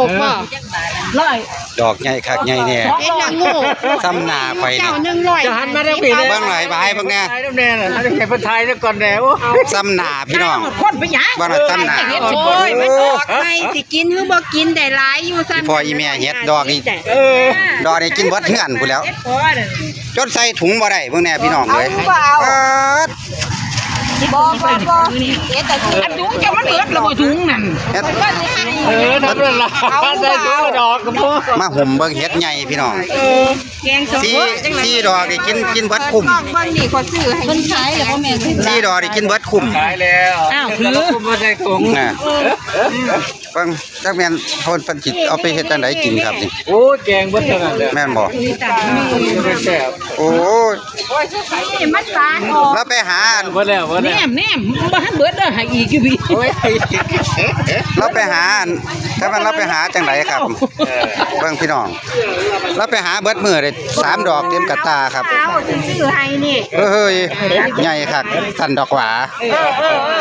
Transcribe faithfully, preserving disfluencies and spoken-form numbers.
หกบ่ ร้อย ดอกใหญ่คักใหญ่แน่ เฮ็ดละโงก ซ้ำหน้าข่อยนี่ เจ้าหนึ่งร้อย จะหันมาทางนี้ เบิ่งหน่อย บ่ายเบิ่งแน่ ถ่ายนำแน่น่ะ ให้เพิ่นถ่ายซะก่อนแน่ โอ้ ซ้ำหน้าพี่น้อง คนไปหยัง เบิ่งหน่อย ซ้ำหน้า โอ้ย มันออกใหม่ สิกินหรือบ่กิน ได้หลายอยู่ ซ้ำ อีพ่ออีแม่เฮ็ดดอกนี่ เออ ดอกนี่กินเบิดเฮือนพู้นแหล้ว เฮ็ดพอนั่น จนใส่ถุงบ่ได้ เบิ่งแน่พี่น้องเอ้ย เอาบ่เอา ปาด บ่ บ่ บ่ เฮ็ดแต่ถุง อันถุงเจ้ามันเบิดแล้วบ่ ถุงนั่น เฮ็ด เออ ทำนั่นล่ะ เอาบ่เอา ใส่ถุงดอกกระโปรง มาห่มเบิ่งเห็ดใหญ่พี่น้อง เออ แกงส้ม สี่ สี่ดอกนี่กิน กินเบิดคุ้ม เบิ่งนี่ ขอซื้อให้ เพิ่นขายแล้วบ่แม่น สี่ดอกนี่กินเบิดคุ้ม ขายแล้ว อ้าว แต่ละคนบ่ใส่ถุง นะ เบิ่งจักแม่นเพิ่น เพิ่นสิเอาไปเฮ็ดจั่งใดกินครับนี่ โอ้ย แกงเบิดเท่านั้นแหละ แม่นบ่ มันแซ่บ โอ้ย นี่มันหวานออก เราไปหาอัน เบิดแล้ว เบิด แน แล้ว ม แนม บ่ทันเบิดเด้อ ให้อีกอยู่พี่ โอ้ย เราไปหาอัน ถ้ามันเราไปหาจั่งใดครับ เออ เบิ่งพี่น้อง เราไปหาเบิดมื้อได้สามดอกเต็มกระตาครับ เอาซื้อให้นี่ เฮ้ย ใหญ่คัก สั่นดอกหวา เออ เออ เออ